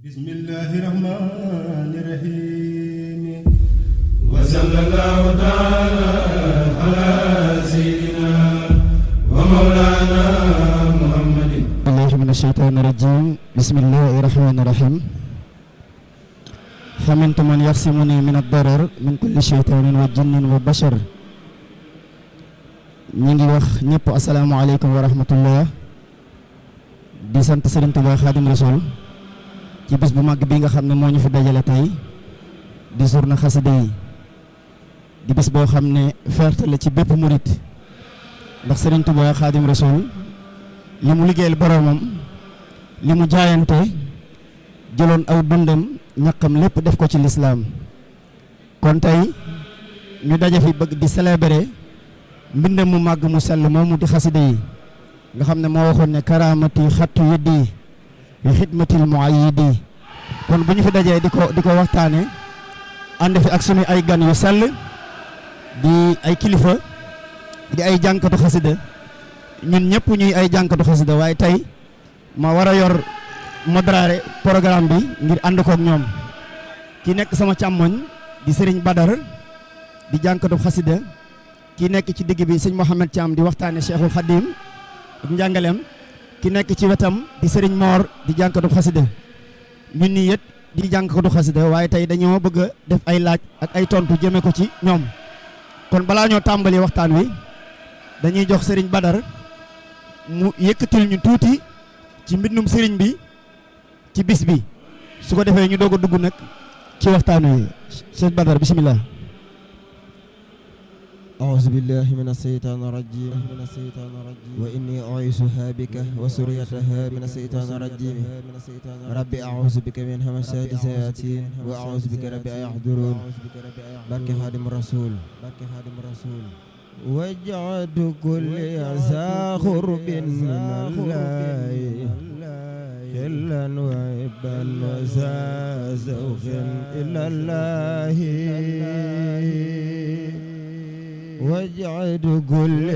bismillahi rahmani rahim wa sallallahu ta'ala ala sayyidina wa mawlana muhammadin billahi minash shaitanir rajim bismillahir rahmanir rahim hamintu man yahsimuni min ad-darar min kulli shaytanin wa jinnin wa bashar. ñi ngi wax ñëpp assalaamu alaykum wa rahmatullah di sant Serigne Touba Khadim Rasoul ci bis bu mag bi nga xam ne moo ñu fi dajale tey di journée xasida yi di bis boo xam ne fierté la ci bépp murit ndax Serigne Touba Khadim Rasoul li mu liggéeyal boromam li mu jaayante jëloon aw dundam ñaqam lépp def ko ci lislaam kon tey ñu daje fi bëgg di célébrer mbindam mu màgg mu sell moomu di xasida yi nga xam ne moo waxoon ne karaamati xattu yeddi bi xidmatil muayyidi kon bu ñu fi dajee di ko waxtaane ànd fi ak sunu ay gan yu sell di ay kilifa di ay jànkatu xasida ñun ñëpp ñuy ay jànkatu xasida waaye tey ma war a yor modéré programme bi ngir ànd kook ñoom ki nekk sama càmmoñ di Serigne Badar di jànkatu xasida ki nekk ci digg bi sëñ Mouhamed Thiam di waxtaane Cheikhul Khadim ak njàngaleem ki nekk ci wetam di Serigne Mor di jànkatu xasida ñun nii yët di jànkatu xasida waaye tey dañoo bëgg a def ay laaj ak ay tontu jëme ko ci ñoom kon balaa ñoo tàmbali waxtaan wi dañuy jox Serigne Badar mu yëkkatil ñu tuuti ci mbindum Serigne bi ci bis bi su ko defee ñu doog a dugg nag ci waxtaan wi Serigne Badar bismillah. أعوذ بالله من الشيطان الرجيم وإني أعيذها بك وسريتها من الشيطان الرجيم ربي أعوذ بك من همزات الشياطين وأعوذ بك ربي أن يحضرون بارك خادم الرسول وجعت كل ذا قرب من الله خلا وعبا وذا ذوق إلى الله وجعت كل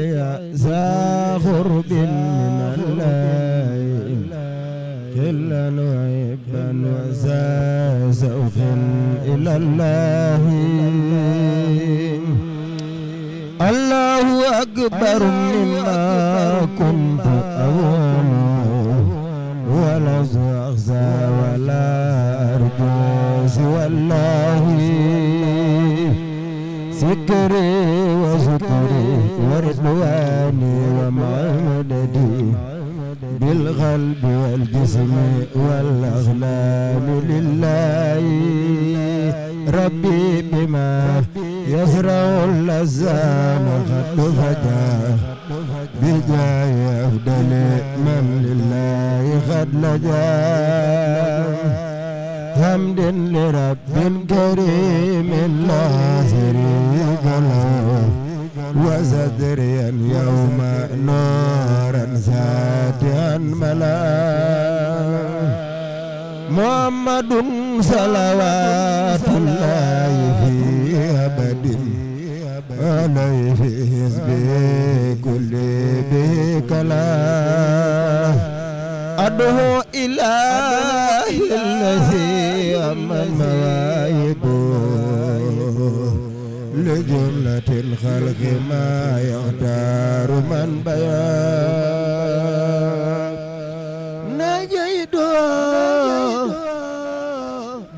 ذا قرب من الله خلا وعبا وذا ذوق إلى الله الله أكبر مما كنت أظن ولا أخزى ولا أرجو سوى الله سكري وسكري ورضواني ومعمدتي بالقلب والجسم والأغلال لله ربي بما يزرع اللزام قد فجاه بجاه أفضل من لله قد لجاه حمد لرب كريم لا شريك له وزدريا يوم نورا ساتيا ملا محمد صلوات الله في أبد عليه في حزبه كل بكلا أدعو إله الذي أمن مواهبه لجملة الخلق ما يختار من بيان نجيد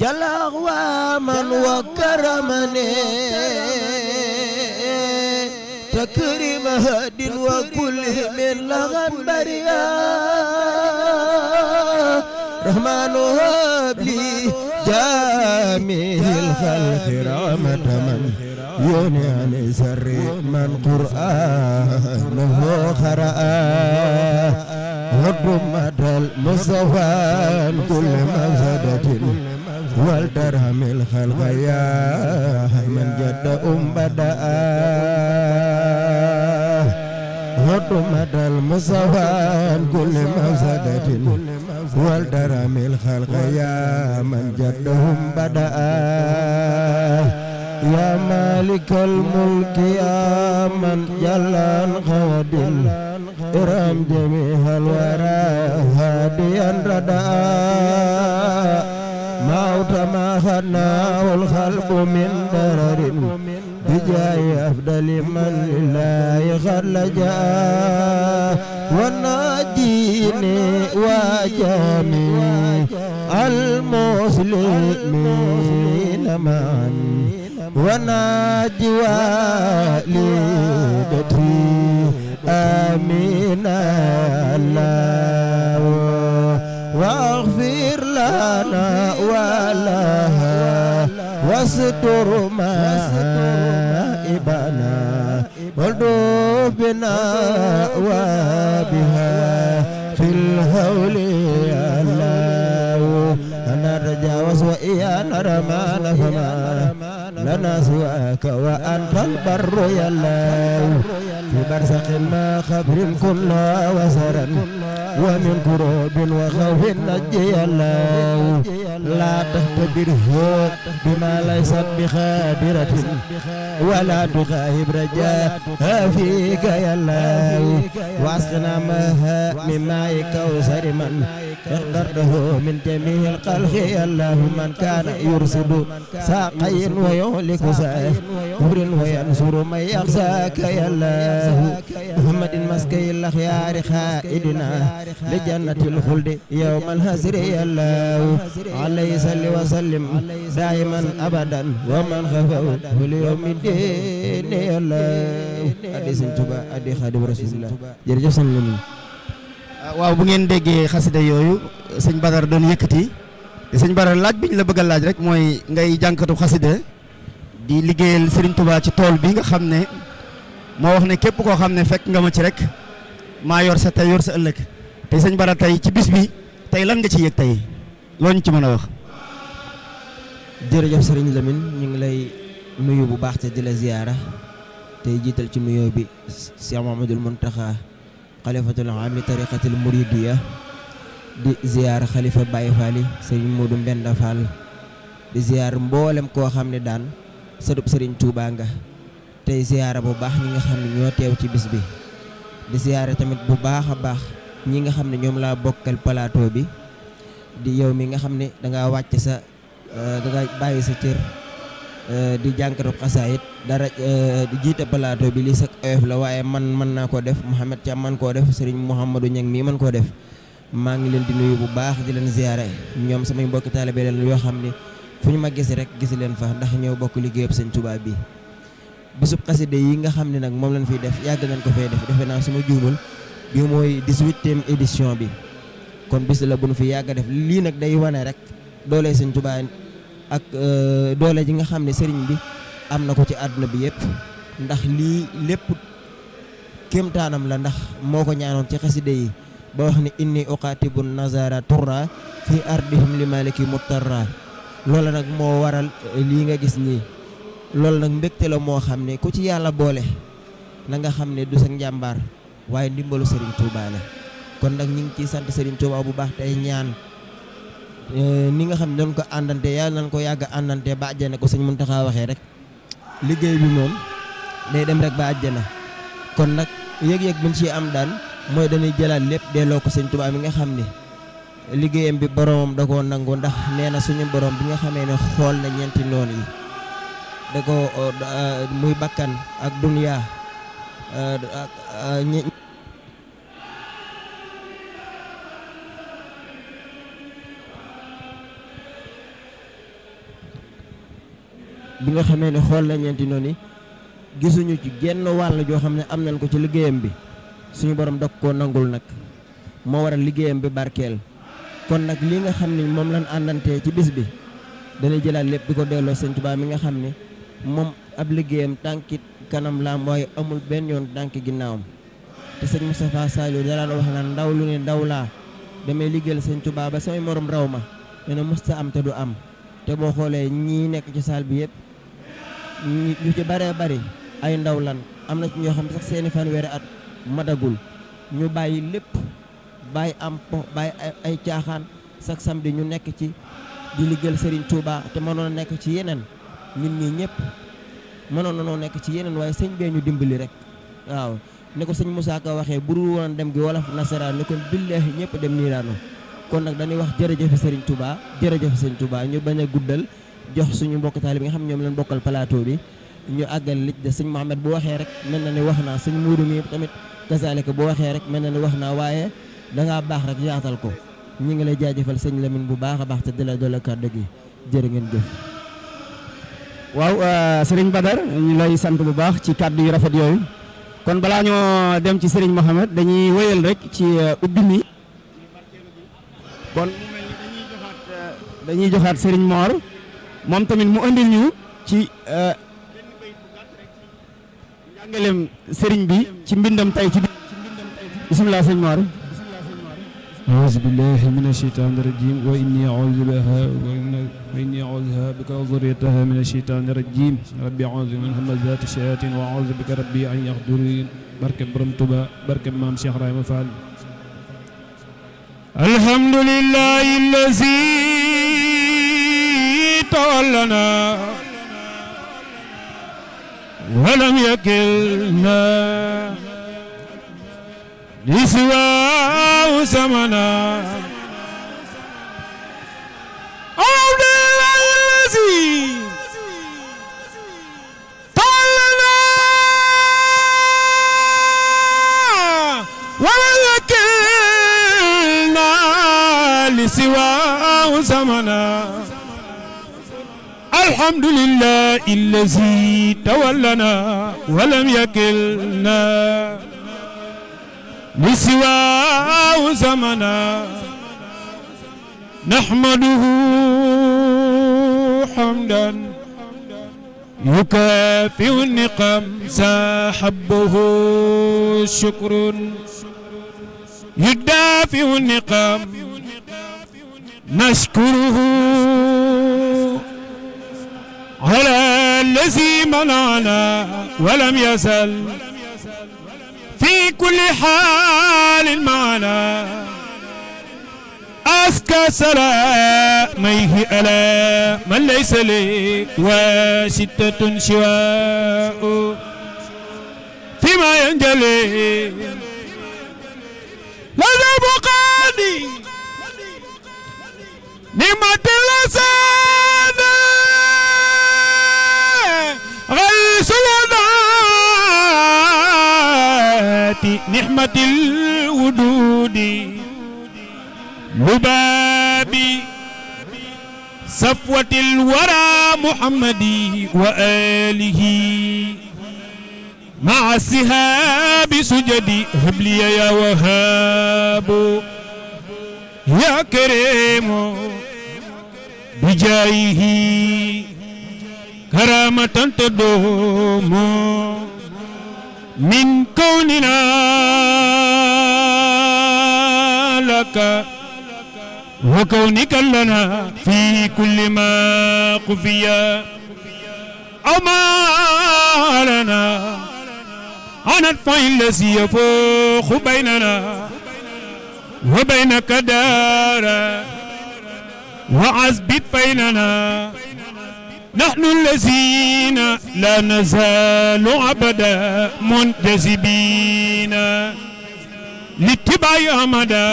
جل أغواما وكرمني تكريم هد وكل من لغن بريا رحمن هب لي جامع الخلق رحمة من يوني عن سر من قرآنه خرأ هدمت المصطفى كل مفسدة والدرهم الخلق يا من جد بدأ هدمت المصطفى كل مفسدة والدرهم الخلق يا من جدهم بدأ يا مالك الملك يا من جلان خود إرام جميع الورى هاديا رداء عفوت ما خناه الخلق من ضرر بجاه أفضل من لله خلجا والناجيني وجميع المسلمين معا وناجي والدتي آمين الله واغفر لنا ولها واستر مائبنا والدوب بنا وبها في الهول يا الله أنا نتجاوز وإيانا رمان فما لنا سواك وأنت البر يا الله في برزخ ما خبر كل وسرا ومن كروب وخوف نجي الله لا تختبره بما ليست بخادرة ولا تخايب رجاء فيك يا الله واسقنا من ماء كوثر من اخترته من جميع الخلق يا الله من كان يرصد ساقي ويهلك سائر كبر وينصر من يخزاك يا الله محمد مسكي الأخيار خائدنا لجنة الخلد يوم الهزر يا الله عليه صل وسلم دائما أبدا ومن خفوا اليوم الدين يا الله أدي سنتوبا أدي خادم رسول الله jërëjëf sëñ Lamine. waaw bu ngeen déggee xasida yooyu sëñ Badar doon yëkkati te sëñ Badar laaj bi ñu la bëgg a laaj rek mooy ngay jànkatu xasida di liggéeyal Serigne Touba ci tool bi nga xam ne moo wax ne képp koo xam ne fekk nga ma ci rek maa yor sa tey yor sa ëllëg te sëñ Badar tey ci bis bi tey lan nga ci yëg tey loo ñu ci mën a wax. jërëjëf Serigne Lamine ñu ngi lay nuyu bu baax te di la ziyaara tey jiital ci nuyoo bi Cheikh Mouhamadoul Mountakha xalifatul aam li tariqatil muridiyya di ziyaar xalifa Baye Fall Serigne Modou Mbenda Fall di ziyaar mboolem koo xam ne daan sëtub Serigne Touba nga tey ziyaara bu baax ñi nga xam ne ñoo teew ci bis bi di ziyaara tamit bu baax a baax ñi nga xam ne ñoom laa bokkal plateau bi di yow mi nga xam ne dangaa wàcc sa danga bàyyi sa cër di jànkatu xasaayit dara di jiite plateau bi lii sa oyof la waaye man mën naa koo def Mouhamed Thiam man koo def Serigne Mouhamadou Niang mii man koo def maa ngi leen di nuyu bu baax di leen ziyaare ñoom samay mbokki taalibe leen yoo xam ne fu ñu ma gis rek gis leen fa ndax ñoo bokk liggéeyab Sëñ Tuubaa bi bisub xaside yi nga xam ne nag moom lañ fiy def yàgg nañ ko fay def defe naa suma juumul bi mooy 18e édition bi kon bis la bu nu fi yàgg def lii nag day wane rek doole Sëñ Tuubaa ak doole ji nga xam ne sëriñ bi am na ko ci àdduna bi yëpp ndax lii lépp kéemtaanam la ndax moo ko ñaanoon ci xaside yi ba wax ni inni uqaatibu nazara turra fi ardihim li maliki muttarra loolu nag moo waral lii nga gis nii loolu nag mbégte la moo xam ne ku ci yàlla boole na nga xam ne du sa njàmbaar waaye ndimbalu Serigne Touba la kon nag ñu ngi ciy sant Serigne Touba bu baax tey ñaan ni nga xam ne doon ko àndante yàlla nañ ko yàgg àndante ba àjjana ko sëñ Mountakha waxee rek liggéey bi moom day dem rek ba àjjana kon nag yëg-yëg buñ ci am daan mooy dañuy jëlaat lépp delloo ko sëñ Touba mi nga xam ne liggéeyam bi boromam da koo nangu ndax nee na suñu borom bi nga xamee ne xool na ñeenti noon yi da ko muy bakkan ak dunya bi nga xamee ne xool na ñeenti noon yi gisuñu ci genn wàll joo xam ne am nañ ko ci liggéeyam bi suñu borom da koo nangul nag moo waral liggéeyam bi barkeel kon nag li nga xam ne moom lañ àndantee ci bis bi dañuy jëlaat lépp di ko delloo Sëñ Tuubaa mi nga xam ne moom ab liggéeyam tànki kanam la mooy amul benn yoon tànki ginnaawam te sëñ Moustapha Saliou da daan wax naan ndaw lu ne ndaw laa damay liggéeyal Sëñ Tuubaa ba samay morom raw ma nee na musta am te du am te boo xoolee ñii nekk ci saal bi yëpp ñu ci baree bari ay ndaw lan am na ci ñoo xam ne sax seeni fanweeri at madagul ñu bàyyi lépp bàyyi am po bàyyi ay caaxaan sax samedi ñu nekk ci di liggéeyal Serigne Touba te mënoon a nekk ci yeneen ñun ñii ñëpp mënoon na noo nekk ci yeneen waaye sëñ bee ñu dimbali rek waaw ni ko sëñ Moussa Ka waxee bu dul woon dem gi wolof nasaraan ni kon billaahi ñëpp dem niiraanu kon nag dañuy wax jërëjëf Serigne Touba jërëjëf Serigne Touba ñu bañ a guddal jox suñu mbokk taalibe bi nga xam ñoom lañ bokkal plateau bi ñu àggal li de sëñ Mohamed bu waxee rek mel na ni wax naa sëñ Moudou mi tamit kasaalika bu waxee rek mel na ni wax naa waaye dangaa baax rek yaatal ko ñi ngi lay jaajëfal sëñ Lamine bu baax a baax te di la doole kàddu gi jërë ngeen jëf. waaw Serigne Badar ñu lay sant bu baax ci kàddu yu rafet yooyu kon balaa ñoo dem ci Serigne Mohamed dañuy wéyal rek ci ubbi mi kon mu mel ni dañuy joxaat Serigne Mor moom tamit mu andil ñu ci njàngaleem Serigne bi ci mbindam tay ci bismillah Serigne Mor. أعوذ بالله من الشيطان الرجيم وإني أعوذ بك وذريتها من الشيطان الرجيم ربي أعوذ من همزات الشياطين وأعوذ بك ربي أن يحضرون بركة برم توبا بركة مام شيخ رايم فال الحمد لله الذي تولنا ولم يكلنا لسواه زمنا الحمد لله الذي طالنا ولم يكلنا لسواه زمنا الحمد لله الذي تولنا ولم يكلنا لسواه زمنا نحمده حمدا يكافئ النقم ساحبه شكر يدافئ النقم نشكره على الذي منعنا ولم يزل في كل حال معنا أزكى سلاميه ألا من ليس لي وستة شواء فيما ينجلي لذا بقادي نعمة الأساد غيث نحمة الودود لبابي صفوة الورى محمدي وآله مع السهاب سجدي هب لي يا وهاب يا كريم بجايه كرامة تدوم من كوننا لك وكونك لنا في كل ما قفيا أو ما لنا عن الفعل الذي يفوق بيننا وبينك دارا وعزبت بيننا نحن الذين لا نزال عبدا منتزبين لاتباع أمدا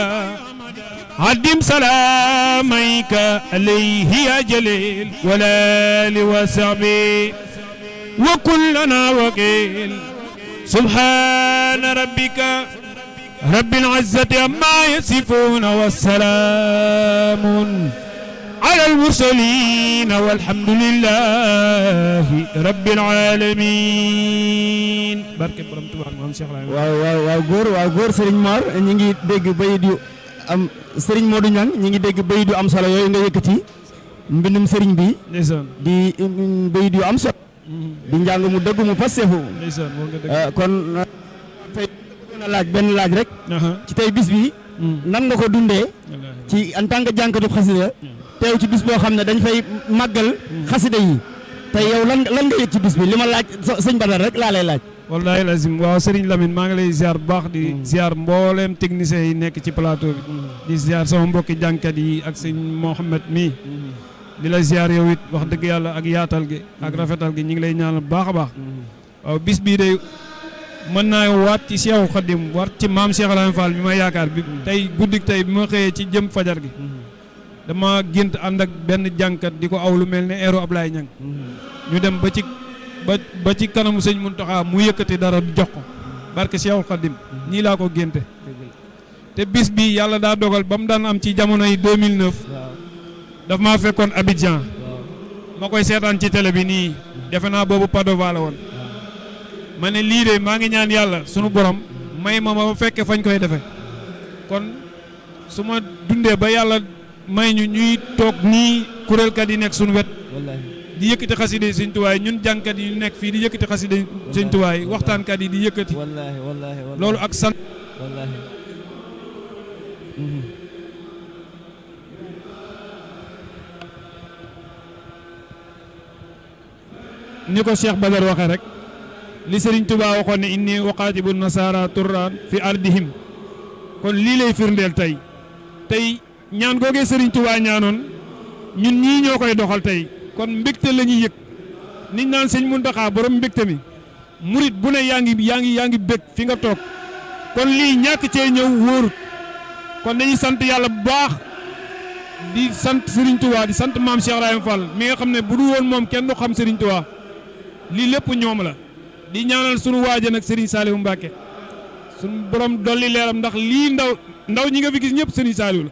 عدم سلاميك عليه يا جليل ولا لوسعبي وكلنا وكيل سبحان ربك رب العزة عما يصفون والسلام على المرسلين والحمد لله رب العالمين barke borom Tuubaa moom Cheikh Ibrahima waaw góor Serigne Mor ñi ngi dégg bayit yu am Serigne Modou Niang ñi ngi dégg bayit yu am solo yooyu nga yëkkati mbindum Serigne bi di bayit yu am solo di njàng mu dëgg mu passefu kon tey bëggoon a laaj benn laaj rek ci tey bis bi nan nga ko dundee ci en tant que jànkatu xasida teew ci bis boo xam ne dañ fay màggal xasida yi tey yow lan nga yëg ci bis bi li ma laaj sëñ Badar rek laa lay laaj. wallahi lazim waaw Serigne Lamine maa ngi lay ziar bu baax di ziar mbooleem techniciens yi nekk ci plateau bi di ziar sama mbokki jànkat yi ak sëñ Mohamed mii di la ziar yow it wax dëgg yàlla ak yaatal gi ak rafetal gi ñu ngi lay ñaanal bu baax a baax waaw bis bii day mën naa waat ci Seexu Xadim waat ci maam Cheikh Ibrahima Fall mi ma yaakaar bi tey guddik tey bi ma xëyee ci jëm fajar gi dama gént ànd ak benn jànkat di ko aw lu mel ne eeru Ablaye Ñang ñu dem ba ci kanamu sëñ Muntaxa mu yëkkati dara jox ko barke Seexu Xadim nii laa ko génte te bis bi yàlla daa dogal ba mu daan am ci jamono yi 2009 daf maa fekkoon Abidjan ma koy seetaan ci télé bi nii defe naa boobu Padova la woon ma ne lii de maa ngi ñaan yàlla sunu borom may ma fekke fañ koy defe kon su ma dundee ba yàlla may ñu ñuy toog nii kuréelkat yi nekk sunu wet di yëkkati xaside Sëñ Tuubaa ñun jàngkat yi nekk fii di yëkkati xaside Sëñ Tuubaa waxtaankat yi di yëkkati loolu ak sant ni ko Cheikh Badar waxee rek li Serigne Touba waxoon ne inni waqaatibu nasara turran fi ardihim kon lii lay firndeel tey ñaan googee Serigne Touba ñaanoon ñun ñii ñoo koy doxal tey kon mbégte la ñuy yëg niñ naan sëñ Muntaxa borom mbégte mi murit bu ne yaa ngi bég fi nga toog kon lii ñàkk cee ñëw wóorut kon dañuy sant yàlla bu baax di sant Serigne Touba di sant maam Cheikh Ibrahima Fall mi nga xam ne bu du woon moom kenn du xam Serigne Touba lii lépp ñoom la di ñaanal sunu waaja nag Serigne Saliou Mbacke sunu borom dolli leeram ndax lii ndaw ñi nga fi gis ñëpp Serigne Saliou la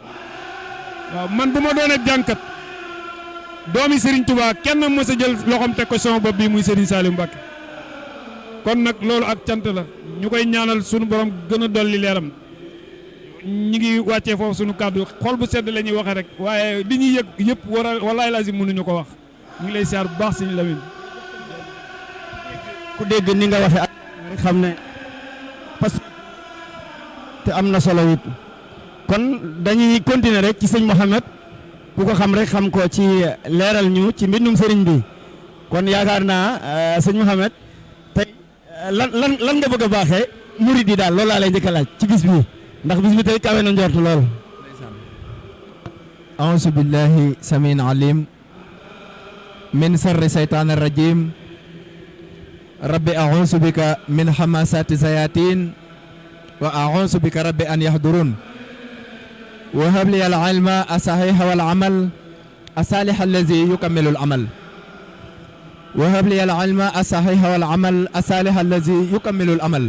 waaw man bu ma doonee jànkat doomi Serigne Touba kenn mës a jël loxoom teg ko sama bopp bii muy Serigne Saliou Mbacke kon nag loolu ak cant la ñu koy ñaanal sunu borom gën a dolli leeram ñi ngi wàccee foofu sunu kàddu xol bu sedd la ñuy waxee rek waaye li ñuy yëg yëpp walaay lazim mënuñu ko wax ñu ngi lay siyaar bu baax Serigne Lamine. ku dégg ni nga waxe ak xam ne parce que te am na solo it kon dañuy continuer rek ci sëñ Mouhamed ku ko xam rek xam ko ci leeral ñu ci mbindum sëriñ bi kon yaakaar naa sëñ Mouhamed tey lan nga bëgg a baaxee murid yi daal loolu laa lay njëkk a laaj ci bis bi ndax bis bi tey kawe na njort lool. a'uuzu billahi samiin alim min sarri saytaani rajim rabbi a'uuzu bika min hamasaati zayatin wa a'uuzu bika rabbi an yahdurun wa hab li al ilma as-sahiha wal amal as-salih allazi yukammilu al amal wa hab li al ilma as-sahiha wal amal as-salih allazi yukammilu al amal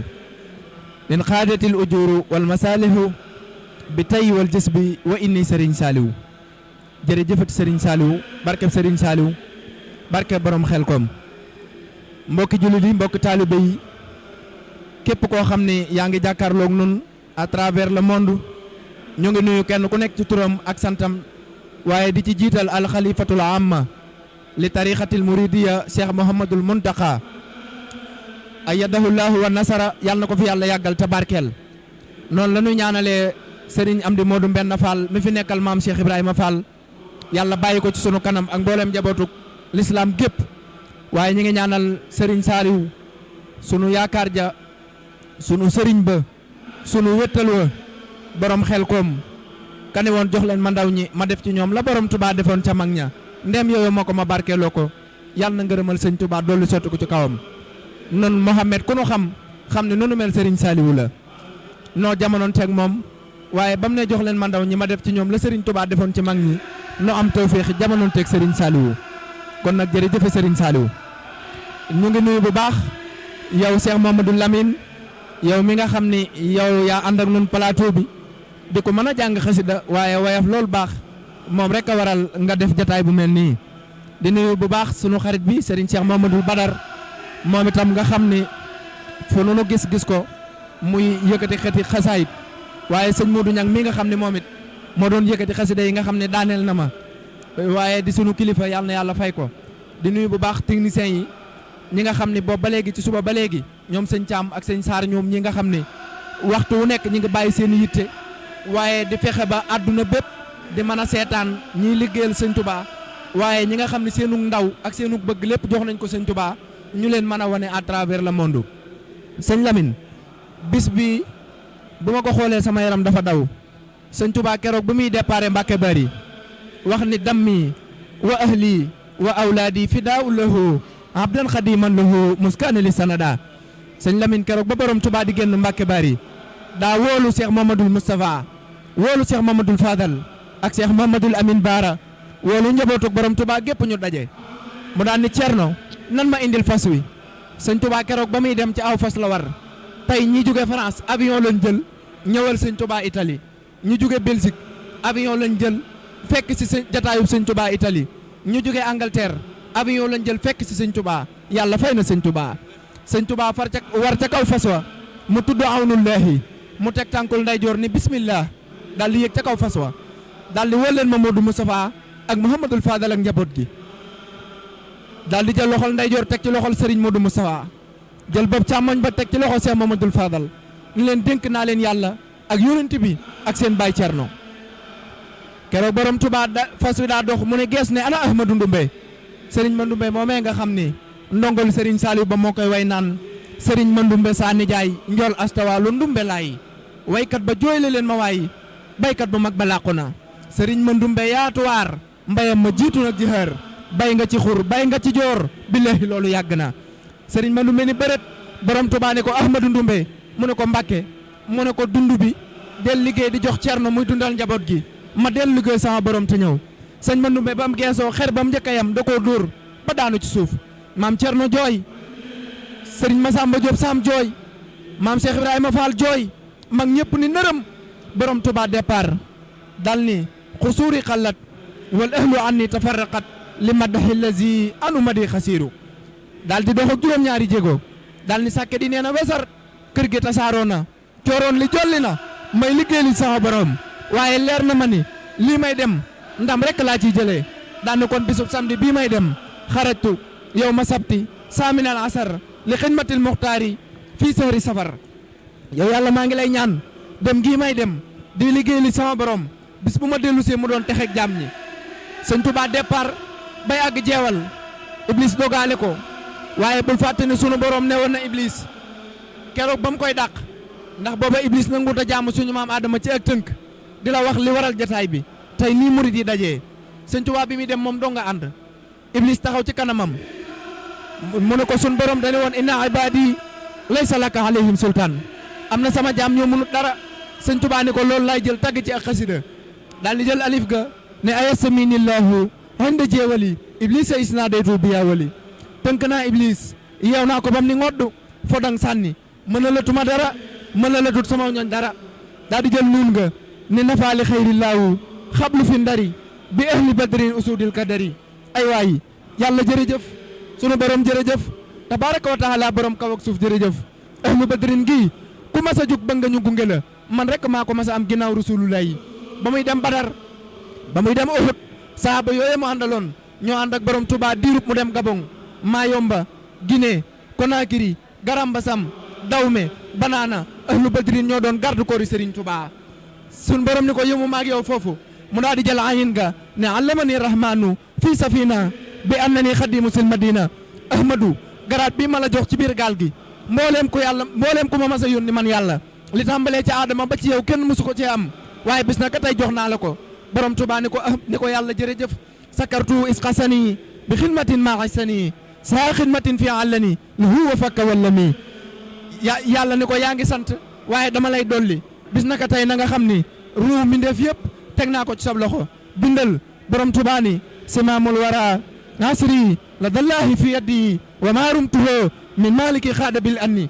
min qaadati al ujuru wal masalihu bi tay wal jisbi wa inni Serigne Saliou jërëjëfati Serigne Saliou barkeb Serigne Saliou barkeb borom Xelkom mbokki jullit yi mbokki taalibe yi képp koo xam ne yaa ngi jàkkaarloog nun à travers le monde ñu ngi nuyu kenn ku nekk ci turam ak santam waaye di ci jiital alxalifatul amma li tariqatil muridiya Cheikh Mouhamadul Muntaqa ayyadahullahu wa nasara yàlla na ko fi yàlla yàggal te barkeel noonu la ñu ñaanalee Serigne Amdi Modou Mbenn Fall mi fi nekkal maam Cheikh Ibrahima Fall yàlla bàyyi ko ci sunu kanam ak mboolem njabootuk l'islam gépp waaye ñi ngi ñaanal Serigne Saliou sunu yaakaar ja sunu Serigne ba sunu wéttal wa borom Xelkom kane woon jox leen ma ndaw ñi ma def ci ñoom la borom Touba defoon ca mag ña ndem yooyu moo ko ma barkeeloo ko yàlla na ngërëmal sëñ Touba dolli sotti ko ci kawam. noonu Mohamed ku nu xam ne noonu mel Serigne Saliou la noo jamonoon teeg moom waaye ba mu ne jox leen ma ndaw ñi ma def ci ñoom la Serigne Touba defoon ci mag ñi noo am tawféexi jamonoon teeg Serigne Saliou kon nag jërëjëf Serigne Saliou ñu ngi nuyu bu baax yow Cheikh Mamadou Lamine yow mi nga xam ni yow yaa ànd ak nun plateau bi di ko mën a jàng xasida waaye wayaf loolu baax moom rek a waral nga def jataay bu mel nii di nuyu bu baax sunu xarit bi Serigne Cheikh Mamadou Badar moom itam nga xam ni fu nu gis ko muy yëkkati xeeti xasaayit waaye sëñ Modou Niang mi nga xam ne moom it moo doon yëkkati xasida yi nga xam ne daaneel na ma waaye di sunu kilifa yàlla na yàlla fay ko di nuyu bu baax techniciens yi ñi nga xam ne boobu ba léegi ci suba ba léegi ñoom sëñ Thiam ak sëñ Sarr ñoom ñi nga xam ne waxtu wu nekk ñi ngi bàyyi seen yitte waaye di fexe ba àdduna bépp di mën a seetaan ñiy liggéeyal sëñ Touba waaye ñi nga xam ne seenu ndaw ak seenu bëgg lépp jox nañ ko sëñ Touba ñu leen mën a wane à travers le monde. sëñ Lamine bis bi bu ma ko xoolee sama yaram dafa daw sëñ Touba keroog bu muy déparé Mbàkke Bari wax ni dammi wa ahli wa awlaadi fidaaw lahu abdan xadiman lahu muskaana li sanada sëñ Lamine keroog ba borom Touba di génn Mbàkke Bari daa woolu Cheikh Mamadou Moustapha woolu Cheikh Mamadou Fadal ak Cheikh Mamadou Amine Baara woolu njabootu borom Touba gépp ñu daje mu daan ni Cerno nan ma indil fas wi sëñ Touba keroog ba muy dem ci aw fas la war tey ñi jóge France avion lañ jël ñëwal sëñ Touba Italie ñu jóge Belgique avion lañ jël fekk ci sëñ jataayub sëñ Touba Italie ñu jóge Angleterre avion lañ jël fekk ci sëñ Touba yàlla fay na sëñ Touba sëñ Touba war ca kaw fas wa mu tudd awnullahi mu teg tànkul ndeyjoor ni bismillah daal di yéeg ca kaw fas wa daal di woo leen Mamadou Moustapha ak Mouhamadul Fadal ak njaboot gi daal di jël loxol ndeyjoor teg ci loxol Serigne Modou Moustapha jël bopp càmmoñ ba teg ci loxol Cheikh Mamadou Fadal ni leen dénk naa leen yàlla ak yonent bi ak seen baay Cerno keroog borom Touba fas wi daa dox mu ne gees ne ana Ahmadou Ndumbe Serigne Mandoumbe moomee nga xam ni ndongol Serigne Saliou ba moo koy way naan Serigne Mandoumbe saa nijaay njool astawaalu ndumbe laay waykat ba jooyle leen ma waay baykat bu mag ba làqu na Serigne Mandoumbe yaatuwaar mbayam ma jiitu nag ji xër bay nga ci xur bay nga ci joor billahi loolu yàgg na Serigne Mandoumbe ni bërët borom Touba ne ko Ahmadou Ndumbe mu ne ko Mbàkke mu ne ko dund bi del liggéey di jox Cerno muy dundal njaboot gi ma del liggéey sama borom te ñëw sëñ Mandoumbe ba mu geesoo xer ba mu njëkk a yam da koo dóor ba daanu ci suuf maam Cerno jooy Serigne Massamba Diop Sam jooy maam Cheikh Ibrahima Fall jooy mag ñëpp ni nërëm borom Touba départ dal ni xusuuri xallat wal ahlu anni tafarraqat li madaxi lazi anu madi xasiiru daal di dox ak juróom-ñaari jéego daal ni sàkke di nee na wesar kër gi tasaaroo na cooroon li jolli na may liggéey li sama borom waaye leer na ma ni lii may dem ndam rek laa ciy jëlee daan ni kon bisub samedi bii may dem xarajtu yow ma sabti saaminal asar li xidmatil muxtaari fii sahri safar yow yàlla maa ngi lay ñaan dem gii may dem di liggéey li sama borom bis bu ma dellu see mu doon texeeg jaam ñi sëñ Touba départ bay àgg jeewal Iblis dogaale ko waaye bul fàtte ne sunu borom ne woon na Iblis keroog ba mu koy dàq ndax booba Iblis nanguut a jaamu suñu maam Adama ci ak tënk di la wax li waral jataay bi tey nii murid yi dajee sëñ Touba bi muy dem moom doo nga ànd Iblis taxaw ci kanamam mu ne ko sunu borom dañu woon inna ibadi laysa laka alayhim sultaan am na sama jaam ñoo mënut dara sëñ Touba ni ko loolu laay jël tagg ci ak xasida daal di jël alif ga ne ayasaminillahu hande jeewali iblis a isna daytu biya wali tënk naa iblis yeew naa ko bam ni ngodd fodang sànni mën a latuma dara mën a latut sama ñooñ dara daal di jël nuun nga ne nafaali xayrillaahu xablu fi ndari bi ahli badrin usudil kadari ay waay yàlla jërëjëf sunu borom jërëjëf tabaraka wa taala borom kaw ak suuf jërëjëf ahli badrin gii ku mas a jug ba nga ñu gunge la man rek maa ko mas a am ginnaaw rasulullahi ba muy dem Badar ba muy dem Uhud saaba yooyu mu àndaloon ñoo ànd ak borom Touba diirub mu dem Gabon Mayomba Guinée Conakry Garambasam Dawme Banana ahlu badrin ñoo doon garde corps Serigne Touba sun borom ni ko yëmu maag yow foofu mu daal di jël ayin ga ne allamani rahmanu fii safina bi annani xadimu sil madina ahmadou garaat bii ma la jox ci biir gaal gi mbooleem ku ma mas a yónni man yàlla li tàmbalee ci aadama ba ci yow kenn mësu ko cee am waaye bis na ka tey jox naa la ko borom Touba ni ko yàlla jërëjëf sakartu isqasani bi xidmatin maaxasani saa xidmatin fi àllani li huwa fakka walla mi yàlla ni ko yaa ngi sant waaye dama lay dolli bis na ka tey na nga xam ni ruu mbindeef yëpp teg naa ko ci sab loxo bindal borom Touba ni simaamul wara nasri la dallahi fi yaddi wa maarumtuho min maliki xaada bil anni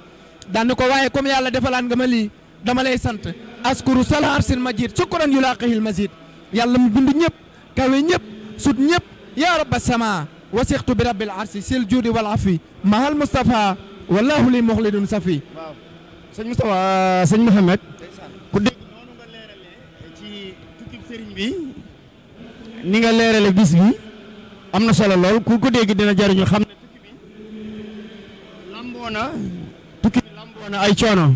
daan ko waaye comme yàlla defalaan nga ma lii dama lay sant askuru salhar sil majid sukkuran yulaqihil mazid yàlla mu bind ñëpp kawe ñëpp sut ñëpp ya rabba sama wasixtu bi rabbil arsi sil juudi wal afi mahal Moustapha wallahu li muxlidun safi. waaw sëñ Moustapha sëñ Mouhamed ku dégg noonu nga leerale ci tukkib sëriñ bi ni nga leerale bis bi am na solo lool ku ko dégg dina jariñu xam ne tukki bi lamboo na ay coono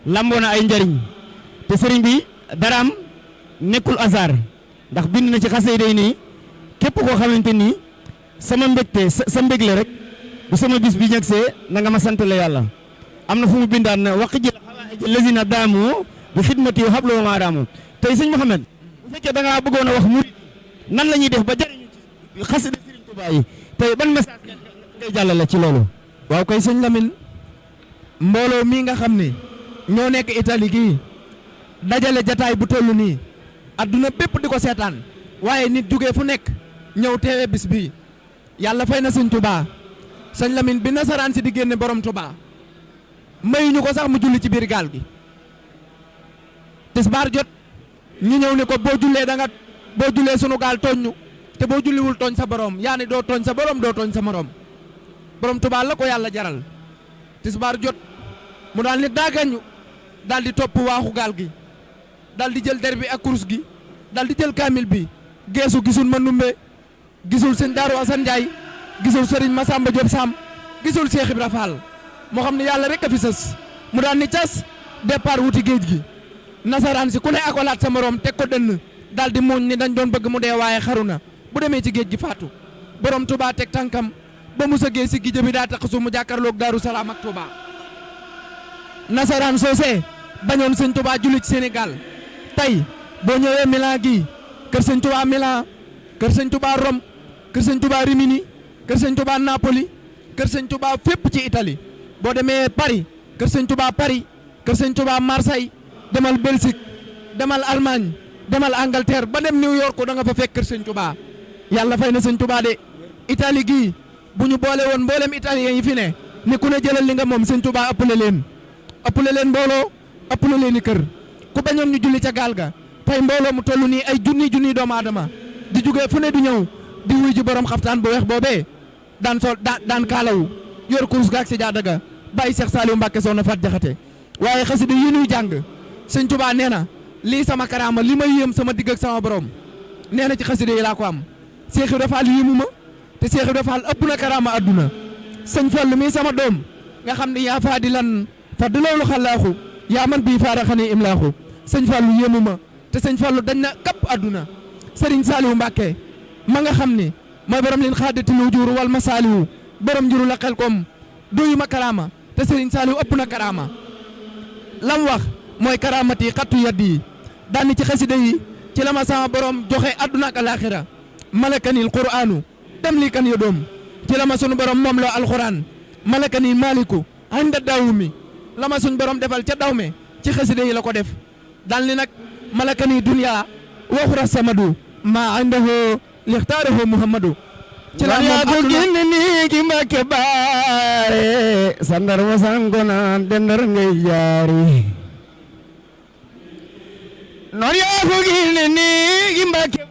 lamboo na ay njariñ te sëriñ bi daraam nekkul hasard ndax bind na ci xasida yi nii képp koo xamante ni sama mbégte sa mbég la rek bu sama bis bi ñëgsee na nga ma sant la yàlla am na fu mu bindaan na waqi ji lazina daamu bi xidmati xabloo maa daamu tey sëñ Mouhamed bu fekkee da ngaa bëggoon a wax murid nan la ñuy def ba jariñu ci xasida Sëriñ Tuubaa yi tey ban message ngay jàllale ci loolu. waaw kay sëñ Lamine mbooloo mii nga xam ne ñoo nekk Italie gii dajale jataay bu toll nii adduna bépp di ko seetaan waaye nit jógee fu nekk ñëw teewe bis bi yàlla fay na sëñ Touba sëñ Lamine bi nasaraan si di génne borom Touba mayuñu ko sax mu julli ci biir gaal gi tisbaar jot ñu ñëw ne ko boo jullee sunu gaal tooñ ñu te boo julliwul tooñ sa borom yaa ni doo tooñ sa borom doo tooñ sa morom borom Touba la ko yàlla jaral tisbaar jot mu daal ni daagañu daal di topp waaxu gaal gi daal di jël der bi ak kurus gi daal di jël kaamil bi geesu gisul ma numbe gisul sëñ Daaru Asan Njaay gisul sëriñ Masamba Diop Sam gisul Cheikh Ibra Fall moo xam ne yàlla rek a fi sës mu daan ni cas départ wuti géej gi nasaraan si ku ne akolaat sa morom teg ko dënn daal di muuñ ni dañ doon bëgg mu dee waaye xaru na bu demee ci géej gi faatu borom Touba teg tànkam ba mu sëggee si gijë bi daa tax su mu jàkkaarloog Daaru Salaam ak Touba nasaraan soosee bañoon sëñ Touba julli ci Sénégal tey boo ñëwee Milan gii kër sëñ Touba Milan kër sëñ Touba Rome kër sëñ Touba Rimini kër sëñ Touba Napoli kër sëñ Touba fépp ci Italie boo demee Paris kër sëñ Touba Paris kër sëñ Touba Marseille demal Belgique demal Allemagne demal Angleterre ba dem New York da nga fa fekk kër sëñ Touba yàlla fay na sëñ Touba de Italie gii bu ñu boole woon mboolem italien yi fi ne ni ku ne jëlal li nga moom sëñ Touba ëppale leen mbooloo ëppale leen i kër ku bañoon ñu julli ca gaal ga tey mbooloo mu toll nii ay junni doomu aadama di jugee fu ne du ñëw di wuy ji borom xaftaan bu weex boobee daan kaalawu yor kurus gaak si jaadaga bàyyi Cheikh Saliou Mbacke soxna Fat Jaxate waaye xasida yi ñuy jàng sëñ Touba nee na lii sama karaama li may yéem sama digg ak sama borom nee na ci xasida yi laa ko am Cheikh Ibra Fall yéemu ma te Cheikh Ibra Fall ëpp na karaama adduna sëñ Fall mii sama doom nga xam ne yaa faa di lan fadd loolu xalaaxu yaa man bii faara xani imlaaxu sëñ Fall yéemu ma te sëñ Fall dañ na kapp adduna Serigne Saliou Mbacke ma nga xam ni mooy borom leen xaadati lu jur wal ma Saliou borom juru la xel koom doyu ma karaama te Serigne Saliou ëpp na karaama lam wax mooy karaamati xattu yaddi daani ci xasida yi ci la ma sama borom joxe adduna ak alaxira malakanil qur'anu dem lii kan yo doom ci la ma sunu borom moom loo alxuraan malakani maliku anda dawmi la ma suñ borom defal ca dawme ci xasida yi la ko def daal ni nag malakani dunya waxura samadu ma indahu lixtaarahu muhammadu ci la yaa ko génne nii ki Mbàkke baare sandar ma sango naan dendar ngay jaari noon yaa ko génne nii ki Mbàkke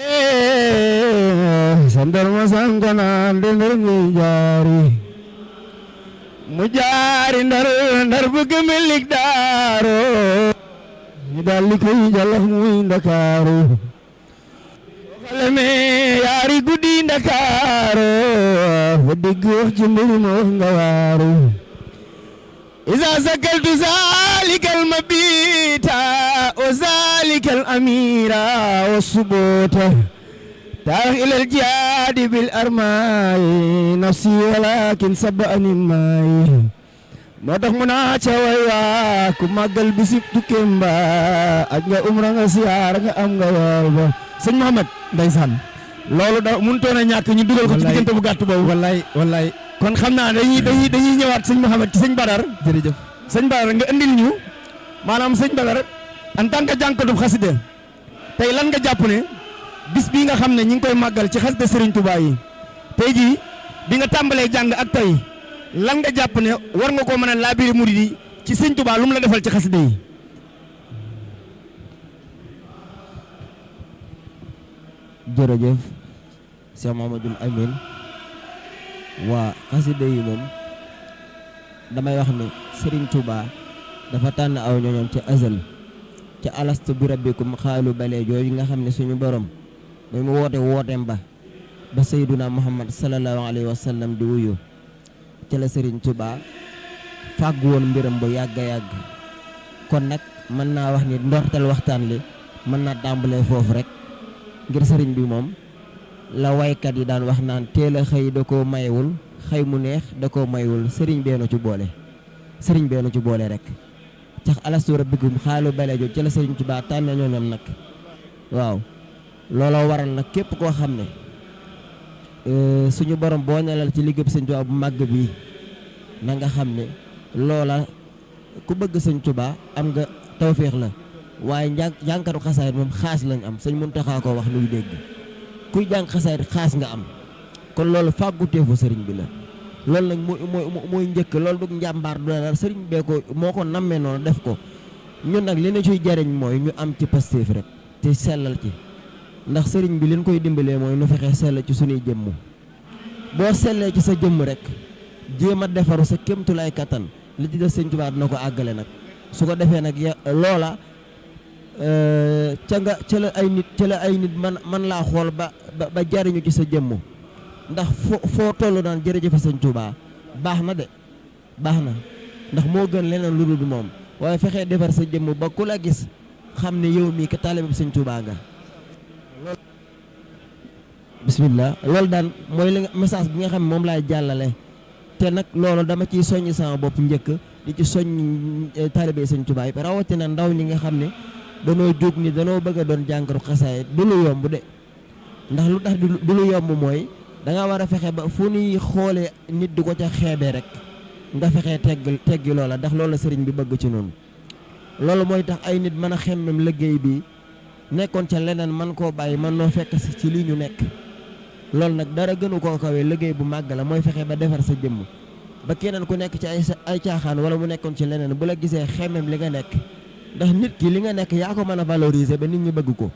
baare sandar ma sango naan dendar ngay jaari mu jaari ndar bëgg melik daaro ñu daal li koy jalax muy Ndakaaru xaleme yaari guddi Ndakaaru fa dégg wax ci mbiri ma wax nga waaru isa sakaltu zalikal mabita wa zalikal amira wa subota tax ilal jihaadi bil armaayi nafsi walakin sabani maayi moo tax mu naa ca way waa ku màggal bisib tukkeem ba ak nga umra nga siyaar nga am nga yool ba sëñ Mouhamed ndeysaan loolu da mënutoon a ñàkk ñu dugal ko ci diggante bu gàtt boobu wallaay kon xam naa dañuy ñëwaat sëñ Mouhamed ci sëñ Badar jërëjëf sëñ Badar nga indil ñu maanaam sëñ Badar en tant que jànkatu xasida tey lan nga jàpp ne bis bii nga xam ne ñi ngi koy màggal ci xasida Serigne Touba yi tey jii bi nga tàmbalee jàng ak tey lan nga jàpp ne war nga koo mën a laabiri murid yi ci sëñ Touba lu mu la defal ci xasida yi jërëjëf Cheikh Mamadou Amine waa xasida yi moom damay wax ne Serigne Touba dafa tànn aw ñoñom ci azal ci alastu bi rabbikum xaalu bale jooju nga xam ne suñu borom mooy mu wooteem ba Seyduna Muhammad sallallahu alayhi wa sallam di wuyu ci la Serigne Touba fàgg woon mbiram bu yàgg a yàgg kon nag mën naa wax ni ndorteel waxtaan li mën naa tàmbalee foofu rek ngir sëriñ bi moom la waykat yi daan wax naan teel a xëy da koo mayewul xëy mu neex da koo mayewul sëriñ beenu ci boole rek tax alastu rabbikum xaalu bale jooju ci la Serigne Touba tànn ñooñam nag waaw looloo waral nag képp koo xam ne suñu borom boo ñalal ci liggéey Serigne Touba bu màgg bii na nga xam ne loola ku bëgg sëñ Tuubaa am nga tawféex la waaye jàngkatu xasaayit moom xaas lañ am sëñ Muntaxa ko wax nuy dégg kuy jàng xasaayit xaas nga am kon loolu fàgguteefu sëriñ bi la loolu nag mooy njëkk loolu du njàmbaar du dara sëriñ bee ko moo ko nammee noonu def ko ñun nag li ñu ciy jariñ mooy ñu am ci pastéef rek te sellal ci ndax sëriñ bi liñ koy dimbalee mooy nu fexee sell ci suñuy jëmm boo sellee ci sa jëmm rek jéem a defaru sa kémtulaay kattan li ci def sëñ Tuubaa dina ko àggale nag su ko defee nag loola ca la ay nit man laa xool ba jariñu ci sa jëmm ndax foo toll naan jërëjëf sëñ Tuubaa baax na de baax na ndax moo gën leneen lu dul moom waaye fexee defar sa jëmm ba ku la gis xam ne yow mii ka taalibe bi sëñ Tuubaa nga bismillah loolu daan mooy li message bi nga xam ne moom laay jàllale te nag loolu dama ciy soññ sama bopp njëkk di ci soññ taalibe sëñ Tuubaa yi rawatina ndaw ñi nga xam ne danoo jóg ni danoo bëgg a doon jàngaru xasaayit du lu yomb de ndax lu tax du lu yomb mooy da nga war a fexe ba fu ñuy xoolee nit di ko ca xeebee rek nga fexee teggi loola ndax loolu sëriñ bi bëgg ci noonu loolu mooy tax ay nit mën a xemmem liggéey bi nekkoon ca leneen man koo bàyyi man noo fekk si ci lii ñu nekk loolu nag dara gënu koo kawee liggéey bu màgg la mooy fexe ba defar sa jëmm ba keneen ku nekk ci ay caaxaan wala mu nekkoon ci leneen bu la gisee xemmem li nga nekk ndax nit ki li nga nekk yaa ko mën a valoriser ba nit ñi bëgg ko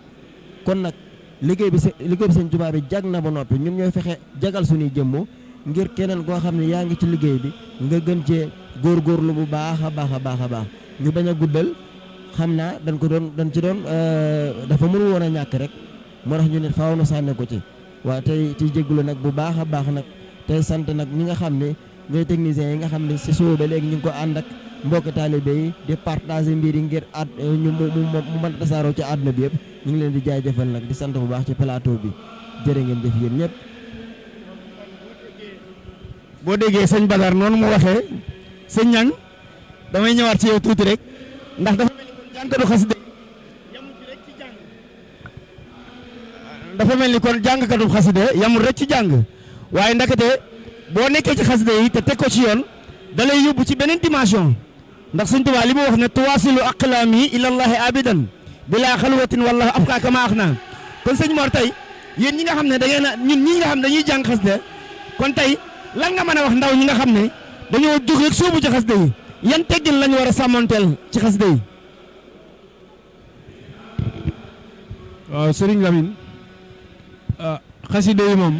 kon nag liggéey bi sëñ Tuubaa bi jag na ba noppi ñun ñooy fexe jagal suñuy jëmm ngir keneen koo xam ne yaa ngi ci liggéey bi nga gën cee góorgóorlu bu baax a baax a baax a baax ñu bañ a guddal xam naa dañ ci doon dafa mënu woon a ñàkk rek moo tax ñu ne faaw na sànne ko ci waaw tey ci jégalu nag bu baax a baax nag tey sant nag ñi nga xam ne ñooy techniciens yi nga xam ne si suba ba léegi ñu ngi ko ànd ak mbokki taalibe yi di partager mbir yi ngir mu mën a tasaaroo ci àdduna bi yëpp ñu ngi leen di jaajëfal nag di sant bu baax ci plateau bi jërë ngeen jëf yéen ñëpp. boo déggee sëñ Badar noonu mu waxee sëñ Ñang damay ñëwaat ci yow tuuti rek ndax dafa mel ni kon jàngkatu xasida dafa mel ni kon jàngkatu xasida yamul rek ci jàng waaye ndakate boo nekkee ci xasida yi te teg ko ci yoon da lay yóbbu ci beneen dimension ndax sëñ Tuubaa li mu wax ne tuwaasilu aqlaami ilallahi abidan bila xalwatin wallahu abqa kama axna kon sëñ Mor tey yéen ñi nga xam ne da ngeen a ñun ñi nga xam ne dañuy jàng xasida kon tey lan nga mën a wax ndaw ñi nga xam ne dañoo jóg rek sóobu ci xasida yi yan teggin lañu war a sàmmanteel ci xasida yi. waaw Serigne Lamine xasida yi moom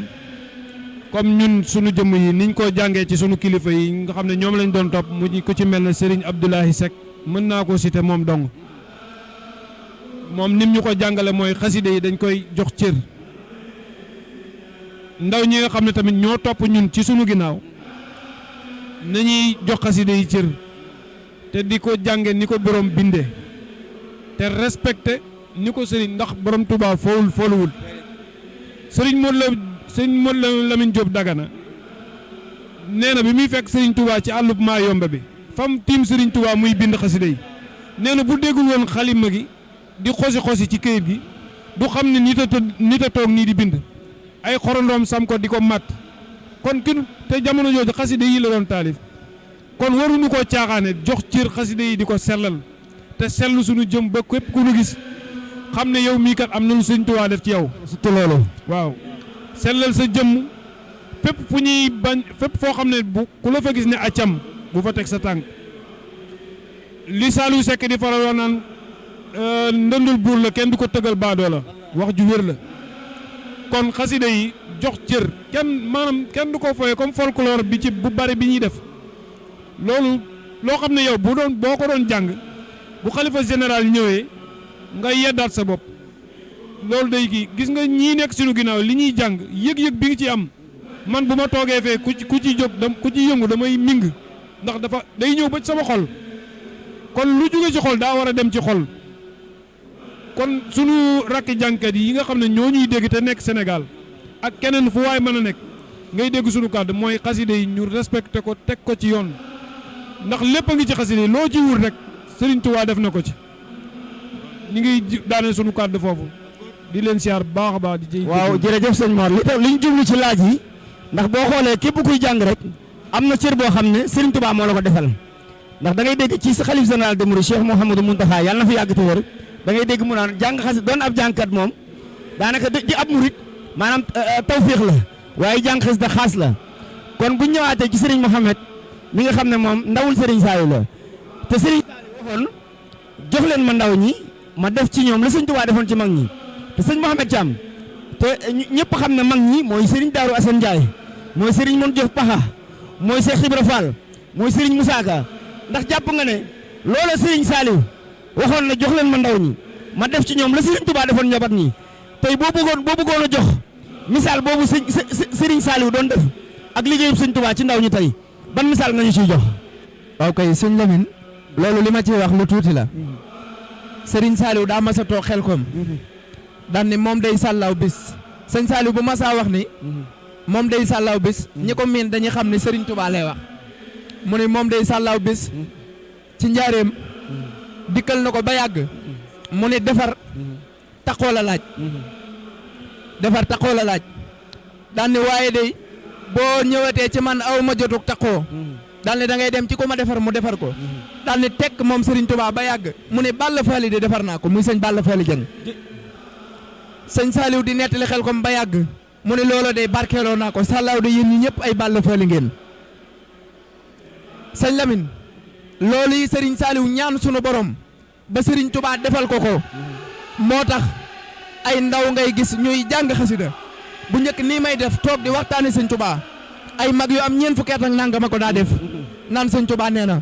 comme ñun sunu jëmm yi niñ ko jàngee ci sunu kilifa yi nga xam ne ñoom lañ doon topp mu ko ci mel ne Serigne Abdoulahi Seck mën naa ko citer moom dong moom nim ñu ko jàngale mooy xasida yi dañ koy jox cër ndaw ñi nga xam ne tamit ñoo topp ñun ci sunu ginnaaw nañuy jox xasida yi cër te di ko jànge ni ko borom binde te respecté ni ko Serigne ndax borom Touba fooluwul Serigne Modou Lamine Diop Dagana nee na bi muy fekk Serigne Touba ci àllub maa yomba bi fam tiim Serigne Touba muy bind xasida yi nee na bu déggul woon xalima gi di xosi ci këyit gi du xam ne nit a toog nii di bind ay xorondoom sam ko di ko mat kon te jamono jooju xasida yi la doon taalif kon waruñu koo caaxaane jox cër xasida yi di ko sellal te sellu suñu jëm ba képp ku ñu gis xam ne yow mii kat am na lu Sëñ Tuubaa def ci yow. surtout loolu. waaw sellal sa jëmm fépp fu ñuy bañ fépp foo xam ne bu ku la fa gis ne accam bu fa teg sa tànk li Saliou Seck di faral wax naan ndëndul buur la kenn du ko tëggal baadoo la wax ju wér la kon xasida yi jox cër kenn du ko foye comme folklore bi ci bu bari bi ñuy def loolu loo xam ne yow boo ko doon jàng bu xalifa général ñëwee nga yeddaat sa bopp loolu day kii gis nga ñii nekk suñu ginnaaw li ñuy jàng yëg-yëg bi nga ci am man bu ma toogee fee ku ci jóg ku ci yëngu damay ming ndax dafa day ñëw ba sama xol kon lu jóge ci xol daa war a dem ci xol kon sunu rakki jàngkat yi nga xam ne ñoo ñuy dégg te nekk Sénégal ak keneen fu waay mën a nekk ngay dégg sunu kàddu mooy xaside yi ñu respecté ko teg ko ci yoon ndax lépp a ngi ci xaside yi loo ci wut rek Serigne Touba def na ko ci ñu ngi daane sunu kàddu foofu di leen siyaar baax a baax di jëy waaw jërëjëf sëñ Mor li ñu jublu ci laaj yi ndax boo xoolee képp kuy jàng rek am na cër boo xam ne Serigne Touba moo la ko defal ndax da ngay dégg ci sa xalif général de Mouride Cheikh Mouhamadou Mountakha yàlla na fi yàgg te wér da ngay dégg mu naan jàng xasida doon ab jàngkat moom daanaka di ab murit maanaam tawfiix la waaye jàng xasida xaas la kon bu ñu ñëwaatee ci Serigne Mohamed mi nga xam ne moom ndawul Serigne Saliou la te Serigne Saliou waxoon jox leen ma ndaw ñi ma def ci ñoom la Serigne Touba defoon ci mag ñi te Serigne Mohamed Thiam te ñëpp xam ne mag ñi mooy Serigne Darou Assane Ndiaye mooy Serigne Mon Diouf Paxa mooy Cheikh Ibra Fall mooy Serigne Moussa Ka ndax jàpp nga ne loola Serigne Saliou waxoon na jox leen ma ndaw ñi ma def ci ñoom la Serigne Touba defoon ñobat ñi tey boo bëggoon a jox misaal boobu Serigne Saliou doon def ak liggéeyu Serigne Touba ci ndaw ñi tey ban misaal nga ñu ciy jox. waaw kay sëñ Lamine loolu li ma ciy wax lu tuuti la Serigne Saliou daa mas a toog xel kom daan ni moom day sàllaaw bis sëñ Saliou bu masaa wax ni moom day sàllaaw bis ñi ko miin dañuy xam ne Serigne Touba lay wax mu ne moom day sàllaaw bis ci njaareem dikkal na ko ba yàgg mu ne defar taxoo la laaj defar taxoo la laaj daan ni waaye day boo ñëwatee ci man aw ma jotug taxoo daan ni da ngay dem ci ko ma defar mu defar ko daan ni tekk moom Serigne Touba ba yàgg mu ne Balla Faali de defar naa ko muy sëñ Balla Faali Jeng sëñ Saliou di nettali xel kom ba yàgg mu ne loolo de barkeeloo naa ko sàllaaw de yéen ñi ñëpp ay Balla Faali ngeen sëñ Lamine loolu yi Serigne Saliou ñaan sunu borom ba Serigne Touba defal ko ko moo tax ay ndaw ngay gis ñuy jàng xasida bu njëkk nii may def toog di waxtaane sëñ Touba ay mag yu am ñeent fukki at ak nangam ko daa def naan sëñ Touba nee na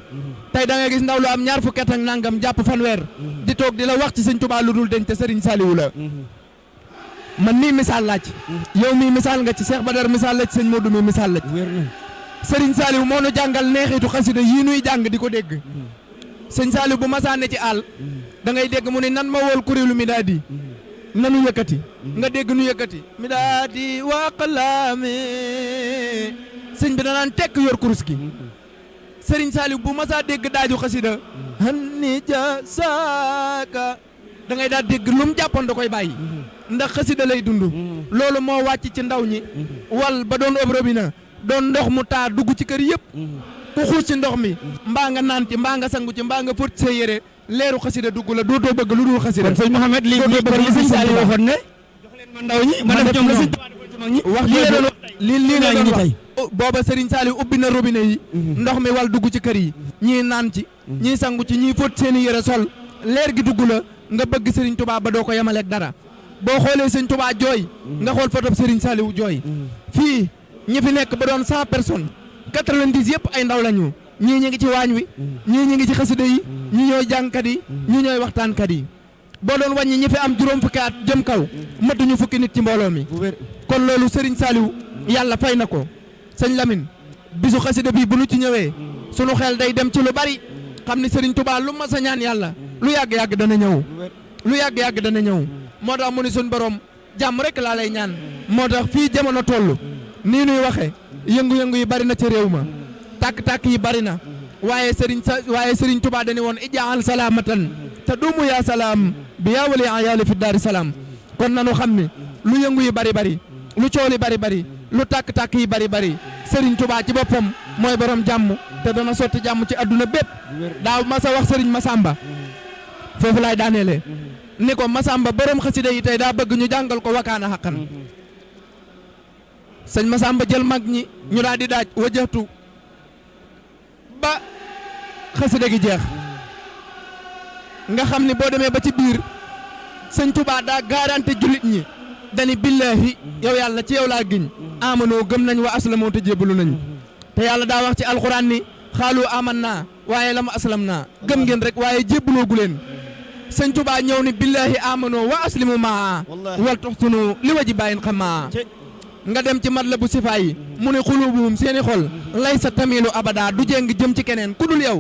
tey da ngay gis ndaw lu am ñaar fukki at ak nangam jàpp fanweer di toog di la wax ci sëñ Touba lu dul deñ te Serigne Saliou la man mii misaal laaj yow mii misaal nga ci Cheikh Badar misaal la ci sëñ Modou mii misaal la ci Serigne Saliou moo nu jàngal neexitu xasida yii nuy jàng di ko dégg sëñ Saliou bu masaane ci àll da ngay dégg mu ne nan ma wool kuréelu mi daa di nanu yëkkati nga dégg nu yëkkati mi daa di waqalaame sëñ bi danaan tekk yor kurus gi Serigne Saliou bu masaa dégg daaju xasida hanni ja saaka da ngay daal dégg lu mu jàppoon da koy bàyyi ndax xasida lay dund loolu moo wàcc ci ndaw ñi wal ba doon ëb robinet doon ndox mu taa dugg ci kër yëpp ku xuus ci ndox mi mbaa nga naan ci mbaa nga sangu ci mbaa nga fóot sa yére leeru xasida dugg la dootoo bëgg lu dul xasida. kon sëñ Mouhamed li sëñ Saliou waxoon ne jox leen ma ndaw ñi ma def ñoom la sëñ Touba defoon ci mag ñi wax lii la ñu tey booba Serigne Saliou ubbi na robinet yi ndox mi wal dugg ci kër yi ñii naan ci ñii sangu ci ñii fóot seeni yére sol leer gi dugg la nga bëgg Serigne Touba ba doo ko yemaleeg dara boo xoolee sëñ Touba jooy nga xool photo Serigne Saliou jooy fii ñi fi nekk ba doon 100 personnes 90 yëpp ay ndaw lañu ñii ñi ngi ci waañ wi ñii ñi ngi ci xasida yi ñii ñooy jàngkat yi ñii ñooy waxtaankat yi boo doon wàññi ñi fi am juróom fukki at jëm kaw matuñu fukki nit ci mbooloo mi kon loolu Serigne Saliou yàlla fay na ko sëñ Lamine bisu xasida bi bu nu ci ñëwee sunu xel day dem ci lu bari xam ni Serigne Touba lu ma sa ñaan yàlla lu yàgg-yàgg dana ñëw lu yàgg-yàgg dana ñëw moo tax mu ni suñ borom jàmm rek laa lay ñaan moo tax fii jamono toll nii nuy waxe yëngu-yëngu yi bari na ci réew ma tàkk-tàkk yi bari na waaye Serigne Touba dañu woon ijaal salaamatan te duumu yaa salaam bi yaa wali ayaali fi daari salaam kon nanu xam ni lu yëngu yi bari bari lu coow li bari bari lu tàkk-tàkk yi bari bari Serigne Touba ci boppam mooy borom jàmm te dana sotti jàmm ci adduna bépp daaw ma sa wax Serigne Massamba foofu laay daaneele ni ko Massamba borom xasida yi tey daa bëgg ñu jàngal ko wakaana xaqan sëñ Massamba jël mag ñi ñu daal di daaj wajjatu ba xasida gi jeex nga xam ni boo demee ba ci biir sëñ Touba daa garanti jullit ñi dani billahi yow yàlla ci yow laa giñ amanoo gëm nañ wa aslamoo te jébbalu nañ te yàlla daa wax ci alxuraan ni xaalu aman naa waaye la ma aslam naa gëm ngeen rek waaye jébbaloo gu leen sëñ Touba ñëw ni billahi amanoo wa aslimu maa wal toxtunu li waji bàyyin xamaa nga dem ci mat la bu sifaa yi mu ne xulubuhum seeni xol lay sa tamilu abada du jéng jëm ci keneen ku dul yow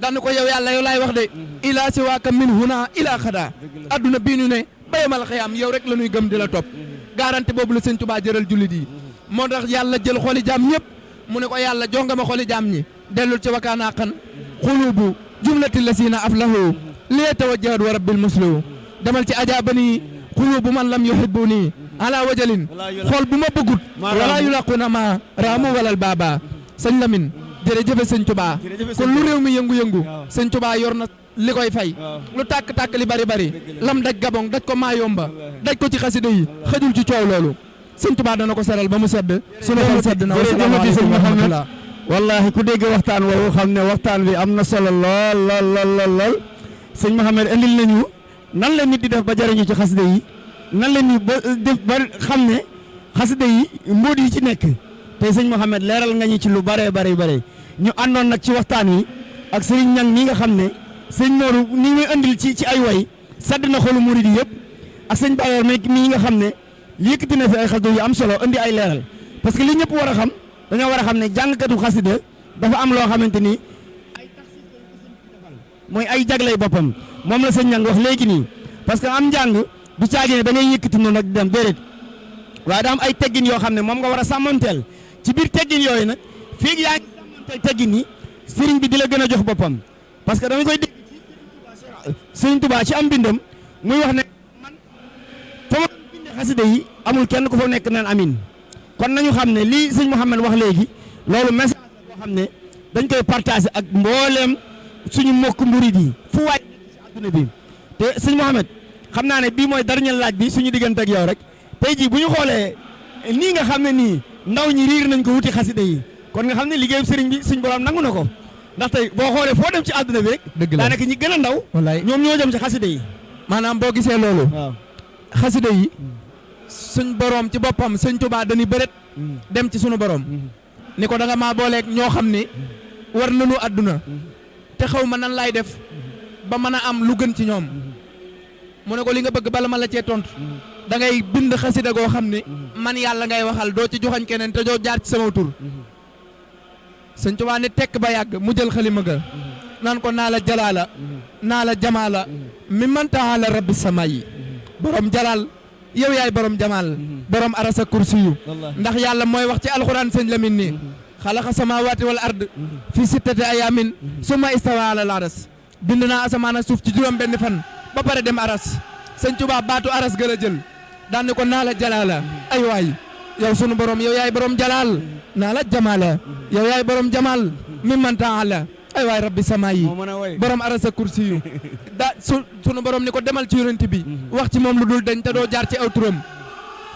daan ko yow yàlla yow laay wax de ilaa siwaaka min huna ilaa xada adduna bii ñu ne bayamal xëyam yow rek la ñuy gëm di la topp garanti boobu la sëñ Touba jëral jullit yi moo tax yàlla jël xoli jaam ñëpp mu ne ko yàlla jonga ma xoli jaam ñi dellul ci wakaanaa xan xulubu jumlati lasina aflahu lee tawajjahat wa rabbil muslihu demal ci ajaabani xulubu man lam yuhibbu nii ala wajalin xool bu ma bëggut wala yulaquna ma raamu walal baaba sëñ Lamine jërëjëf sëñ Touba kon lu réew mi yëngu-yëngu sëñ Touba yor na li koy fay lu tàkk-tàkk li bari lam daj Gabon daj ko Mayomba daj ko ci xasida yi xëjul ci coow loolu sëñ Touba dana ko seral ba mu sedd sunu xol sedd na wasalaamaaleykum wa rahmatulah wallahi ku dégg waxtaan woowu xam ne waxtaan bi am na solo lool sëñ Mouhamed indil nañu nan la nit di def ba jariñu ci xasida yi nan la nit ba def ba xam ne xasida yi mbóot yi ci nekk tey sëñ Mouhamed leeral nga ñu ci lu bare ñu àndoon nag ci waxtaan wi ak sëriñ Ñang mi nga xam ne sëñ Modou ni muy indil ci ay way sadd na xolu murid yi yëpp ak sëñ Bayor mii nga xam ne yëkkati na fi ay xasida yu am solo indi ay leeral parce que li ñëpp war a xam dañoo war a xam ne jàngkatu xasida dafa am loo xamante ni ay taxis mooy ay jagley boppam moom la sëñ Ñang wax léegi nii parce que am njàng du caagi ne da ngay yëkkati noonu nag di dem déedéet waaye daa am ay teggin yoo xam ne moom nga war a sàmmanteel ci biir teggin yooyu nag fii yaa ngi sàmmanteel teggin yi sëriñ bi di la gën a jox boppam parce que dama koy dégg ci sëriñ Touba ci am bindam muy wax ne man fa ma binde xasida yi amul kenn ku fa nekk naan amin kon nañu xam ne lii sëñ Mouhamed wax léegi loolu message la boo xam ne dañ koy partager ak mbooleem suñu mbokk murid yi fu waay ci àdduna bi te sëñ Mouhamed xam naa ne bii mooy dernier laaj bi suñu diggante ak yow rek tey jii bu ñu xoolee nii nga xam ne nii ndaw ñi riir nañ ko wuti xasida yi kon nga xam ne liggéeyu sëriñ bi suñ borom nangu na ko ndax tey boo xoolee foo dem ci àdduna bi rek daanaka ñi gën a ndaw ñoom ñoo jëm ci xasida yi maanaam boo gisee loolu xasida yi suñ borom ci boppam sëñ Touba dañuy bëret dem ci suñu borom ni ko da nga maa booleeg ñoo xam ni war nañu àdduna te xaw ma nan laay def ba mën a am lu gën ci ñoom mu ne ko li nga bëgg bala ma la cee tontu da ngay bind xasida goo xam ni man yàlla ngay waxal doo ci joxañ keneen te doo jaar ci sama tur sëñ Touba ne tekk ba yàgg mu jël xalima ga naan ko naa la jalaala naa la jamaala mi man taala rabbi sama yi borom jalaal yow yaay borom jamaal borom arasa kursi yu ndax yàlla mooy wax ci alxuraan sëñ Lamine nii xalaqa samaawaati wal ard fi sittati ayaamin summa istawa alal aras bind naa asamaan ak suuf ci juróom benn fan ba pare dem aras sëñ Touba baatu aras gën a jël daan ko naa la jalaala ay waay yow sunu borom yow yaay borom jalaal naa la jamaala yow yaay borom jamaal mi man taala ay waay rabbi sama yi borom arasa kursi yu sunu borom ni ko demal ci yonent bi wax ci moom lu dul dañ te doo jaar ci aw turam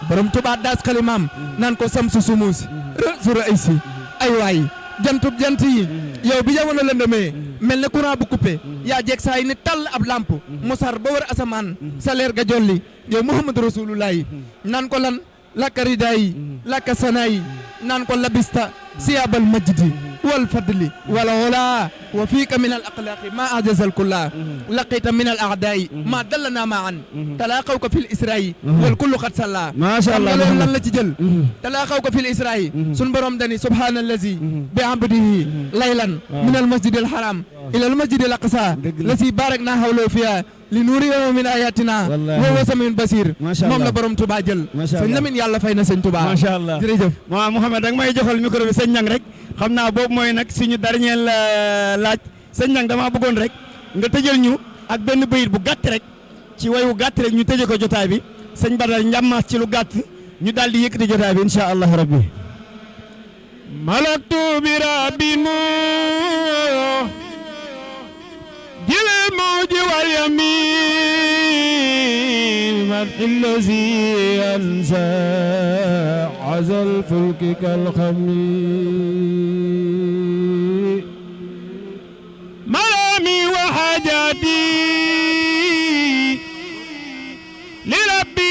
borom Touba daas xalimaam naan ko samsu sumuus sura ay si ay waay jantub jant yi yow bi jamono lëndëmee mel ne courant bu coupé yaa jeeg saa yi ni tall ab lamp mosar ba wër asamaan sa leer ga jolli yow Muhammadu Rasulullahi naan ko lan lakka ridayi lakka sanayi naan ko labista siyabal majdi wal fadli wala wala wa fiika min al aqlaqi ma ajazal kulla laqita min al a'da'i ma dallana ma an talaqawka fil isra'i wal kullu qad salla ma sha Allah lan la ci jël talaqawka fil isra'i sun borom dani subhanallazi bi abdihi laylan min al masjid al haram ila al masjid al aqsa lasi barakna hawla fiha li nuuriyahu min ayatina wa huwa samiun basir moom la borom Touba jël sëñ Lamine yàlla fay na sëñ Touba macha allah jërëjëf waaw Mouhamed da nga may joxal micro bi sëñ Ñang rek xam naa boobu mooy nag suñu dernier laaj sëñ Ñang damaa bëggoon rek nga tëjal ñu ak benn bayit bu gàtt rek ci way wu gàtt rek ñu tëje ko jotaay bi sëñ Badar njàmmaas ci lu gàtt ñu daal di yëkkati jotaay bi insha allah rabbi malaktu bi rabbi nu jilil mawji wal yamin man allazi ansa azal fulki kal khami malami wa hajati li rabbi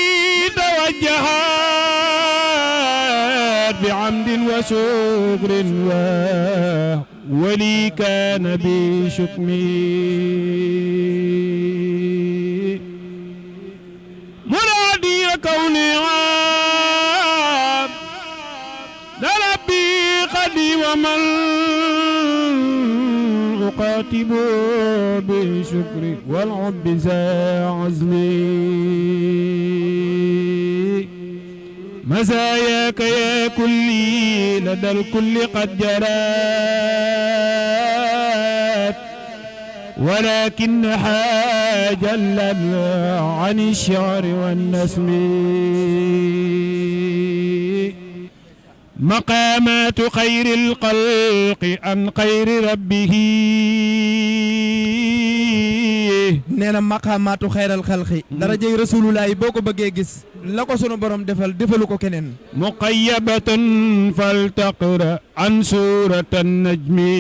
tawajjahat bi hamdin wa shukrin ولي كان بشكمي مرادي كوني عام ربي قدي ومن أقاتب بشكري والعب ذا عزمي مزاياك يا كلي لدى الكل قد جرات ولكن حاجا لنا عن الشعر والنسم maqaamaatu xayril xalqi an xayri rabbihi. nee na maqaamaatu xayral xalqi. darajay rasulullahi boo ko bëggee gis. la ko sunu borom defal defalu ko keneen. muqayyabatan faltaqra an suuratan najmi.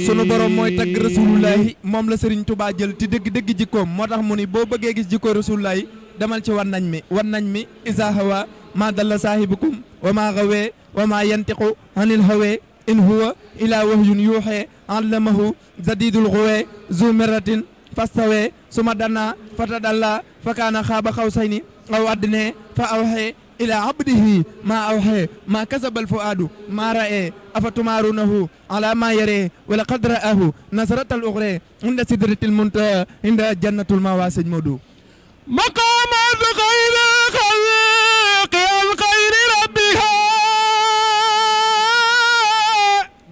sunu borom mooy tagg rasulullahi moom la Serigne Touba jël ci dëgg-dëgg jikkoom moo tax mu ni boo bëggee gis jikko rasulullahi demal ci wan nañ mi isa hawa ma dalla saahibukum wa ma gawe wa ma yantiqu anil hawe in huwa ila wahyun yuuxe allamahu zadidul xuwe zu meratin fastawe suma danna fatadalla fa kaana xaaba xawsayni aw addne fa awxe ila abdihi ma awxe ma kasabal fuadu ma ra'e afa tumarunahu ala ma yare wala qad ra'ahu nasratal ukhra inda sidratil muntaha inda jannatul mawa sëñ Modou. maqaamaat xayri xalqi an xayri rabbiha.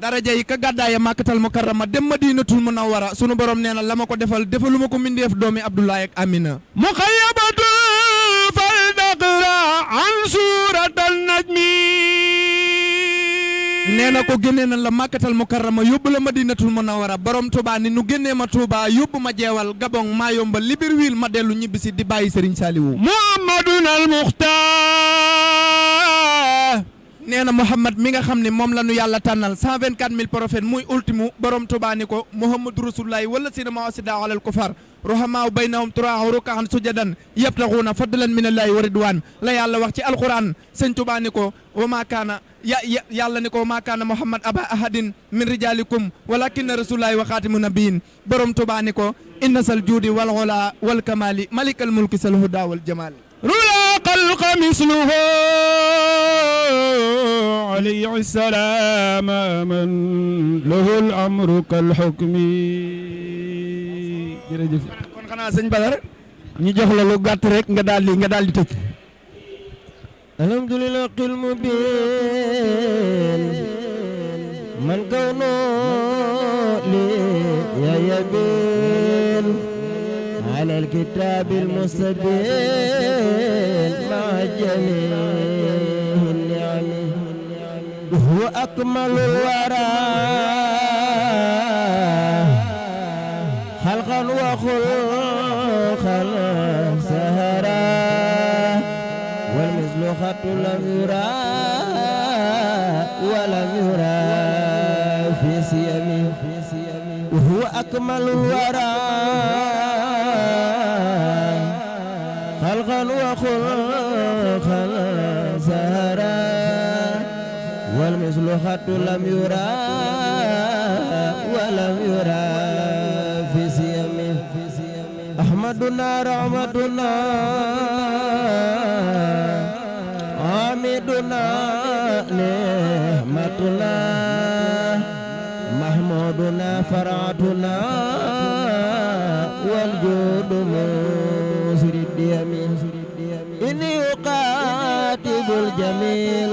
daraja yi ka gàddaaya Makkatal Mukarrama dem Madinatul Munawwara sunu borom nee na la ma ko defal defaluma ko mbindeef doomi Abdoulaye ak Amina. muqayyabatu faltaqra an suuratan najmi. nee na ko génnee na la Makkatal Mukarrama yóbbu la Madinatul Munawwara borom Touba ni nu génnee ma Touba yóbbu ma jeewal Gabon maa yomba Libreville ma dellu ñibbisi di bàyyi Serigne Saliou. Muhammadun al Muxtaar. nee na Mouhamad mi nga xam ne moom la nu yàlla tànnal 124000 prophètes muy ultimu borom Touba ni ko Muhammadu Rasulullahi wala sina ma wasida alal kufar ruhamaa baynahum turaahu rukaan sujadan yabtaxuuna fadlan min allahi wa ridwan la yàlla wax ci alquran sëñ Touba ni ko wa maa kaana yàlla ni ko wa maa kaana Muhammad aba ahadin min rijalikum walakinna rasulullahi wa xaatimu nabiyin borom Touba ni ko inna sal juudi wal xola wal kamali malikal mulki sal huda wal jamali rula xalqa misluhu alayhi salaam man lahul amru kal hukmi. jërëjëf kon xanaa sëñ Badar ñu jox la lu gàtt rek nga daal di tëj. alhamdulillah qil mubin man kawno li ya yabin ala alkitab almustabin ma jami'in ni'ami huwa akmalul wara khalqan wa khulqan sahara wal mislu khatu lam yura wa lam yura fi siyami huwa akmalul wara khalqan wa khulqan sahara wal mislu khatu lam yura wa lam yura fi siyami ahmaduna rahmatuna hamiduna ni'matuna mahmuduna faratuna wal judu musrid diyami inni uqatibul jamil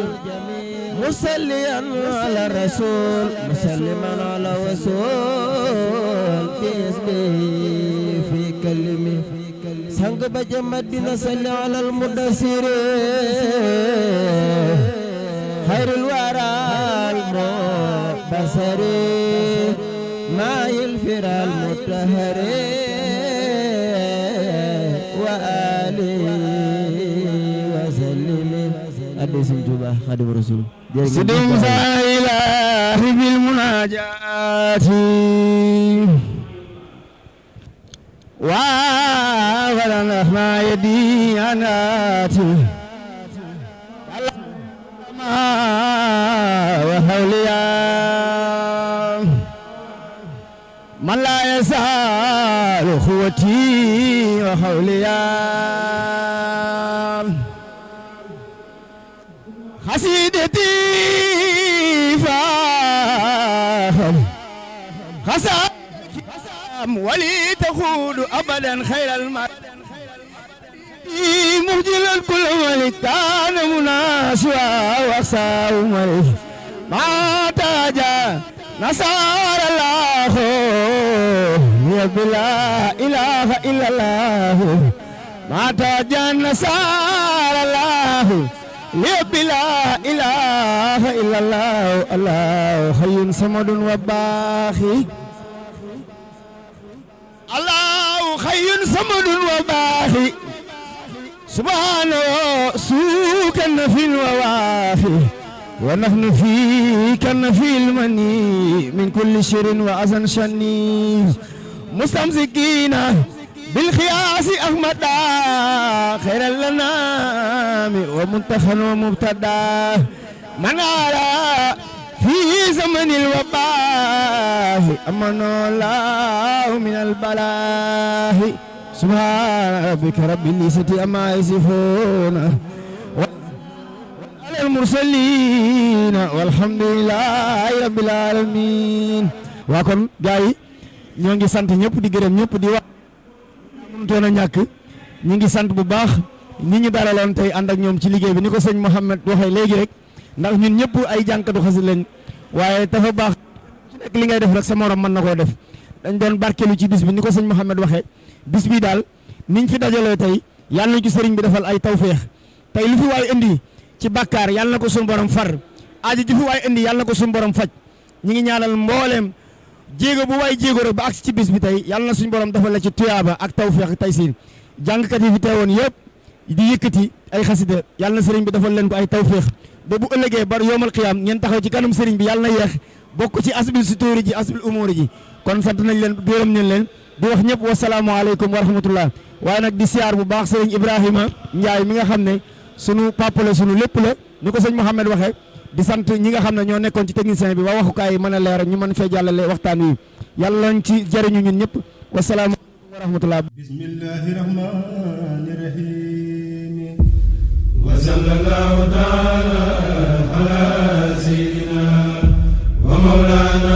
musalliyan ala rasul musalliman ala wasul bismihi fi kalimi sang ba jamadina salli ala al mudassir khairul wara al basari ma yulfir al mutahhari wa alihi wa sallimi addisim Tuubaa Xaadimu Rasuul sidum sa ilahi bil munajati wa walan ma yadi anati wa hawliya man la yasalu khuwati wa hawliya حسيدتي فاهم خسام ولي تخود أبدا خير المال مهجل الكل ولكان مناسوا وصاو ملك ما تاجا نصار الله بلا إله إلا الله ما تاجا نصار الله لا إله إلا الله الله حي صمد وباخي الله حي صمد وباخي سبحانه سوكا في الووافي ونحن فيك في المني من كل شر وأذى شني مستمسكين بالخياس أحمد خير الأنام ومنتخن ومبتدا من على في زمن الوباء أمن الله من البلاء سبحان ربك رب العزة عما يصفون وعلى المرسلين والحمد لله رب العالمين. waa kon gars yi ñoo ngi sant ñëpp di gërëm ñëpp di wax mënutoon a ñàkk ñu ngi sant bu baax ni ñu dalaloon tey ànd ak ñoom ci liggéey bi ni ko sëñ Mouhamed waxee léegi rek ndax ñun ñëpp ay jànkatu xasit lañ waaye dafa baax su nekk li ngay def rek sa morom mën na koo def dañ doon barkeelu ci bis bi ni ko sëñ Mouhamed waxee bis bi daal niñ fi dajalee tey yàlla na ci sëriñ bi defal ay tawféex tey lu fi waay indi ci bàkkaar yàlla na ko suñu borom far aaji ju fi waay indi yàlla na ko suñu borom faj ñi ngi ñaanal mbooleem jéego bu waay jéego rek ba agsi ci bis bi tey yàlla na suñu borom defal la ci tuyaaba ak tawféex ak taysiir jàngkat yi fi teewoon yëpp di yëkkati ay xasida yàlla na sëriñ bi defal leen ko ay tawféex ba bu ëllëgee bar yoomal xiyaam ngeen taxaw ci kanam sëriñ bi yàlla na yeex bokk ci asbil sutóori ji asbil umóori ji kon sant nañ leen gërëm nañ leen di wax ñëpp wasalaamualeykum wa rahmatullah waaye nag di siyaar bu baax sëriñ Ibrahima Ndiaye mi nga xam ne sunu papa la sunu lépp la ni ko sëñ Mouhamed waxee di sant ñi nga xam ne ñoo nekkoon ci technicien bi ba waxukaay yi mën a leer ñu mën fee jàllale waxtaan wi yàlla lañ ci jëriñu ñun ñëpp wasalaamualeykum wa rahmatullah. bismillahi rahmani rahim wa sallallahu taala ala sayyidina wa mawlana